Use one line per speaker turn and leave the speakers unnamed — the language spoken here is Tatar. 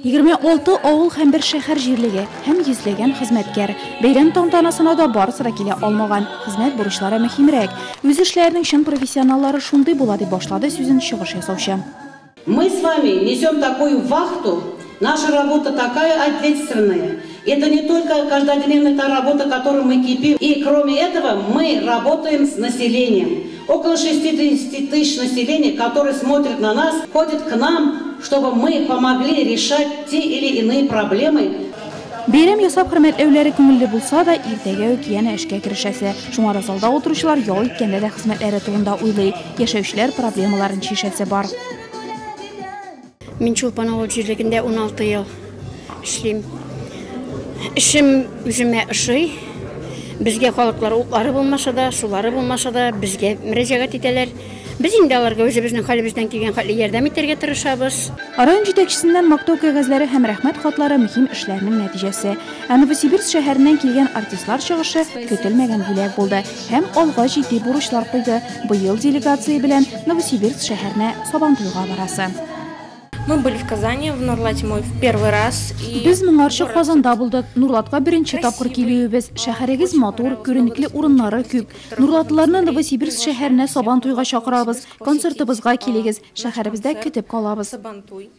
26 авыл һәм бер шәһәр җирлеге һәм йөзләгән хезмәткәр. Бәйрәм тантанасына да барысы да килә алмаган. Хезмәт бурычлары мөһимрәк. Үз эшләренең чын профессионаллары шундый була, дип башлады сүзен чыгыш ясаучы.
Мы с вами несем такую вахту, наша работа такая ответственная. Это не только каждодневная та работа, которую мы кипим. И кроме этого мы работаем с населением. Около 60 тысяч населения, которые смотрят на нас, ходят к нам, чтобы мы помогли решать те или иные проблемы.
Бәйрәм ясап хөрмәтләүләре күңелле булса да, иртәгә үк янә эшкә керешәсе. Шуңа да залда утыручылар ял иткәндә дә хезмәтләре турында уйлый, яшәүчеләр проблемаларын чишәсе бар.
Мин Чулпан авыл җирлегендә 16 ел эшлим. Эшем үземә ошый. Безгә халыклар утлары булмаса да, сулары булмаса да, безгә мөрәҗәгать итәләр. Без инде аларга үзебезнең хәлебездән килгән хәтле ярдәм итәргә тырышабыз.
Район җитәкчесеннән мактау кәгазьләре һәм рәхмәт хатлары мөһим эшләрнең нәтиҗәсе. Ә Новосибирск шәһәреннән килгән артистлар чыгышы көтелмәгән бүләк булды һәм алга җитди бурычлар куйды. Быел делегация белән Новосибирск шәһәренә Сабантуйга барасы.
Мы были в Казани, в Нурлате мой в первый раз. И
Без моңарчы Казанда булдык. Нурлатка беренче тапкыр килүебез. Шәһәрегез матур, күренекле урыннары күп. Нурлатлыларны Новосибирск шәһәренә Сабантуйга чакырабыз. Концертыбызга килегез. Шәһәребездә көтеп калабыз.
Сабантуй.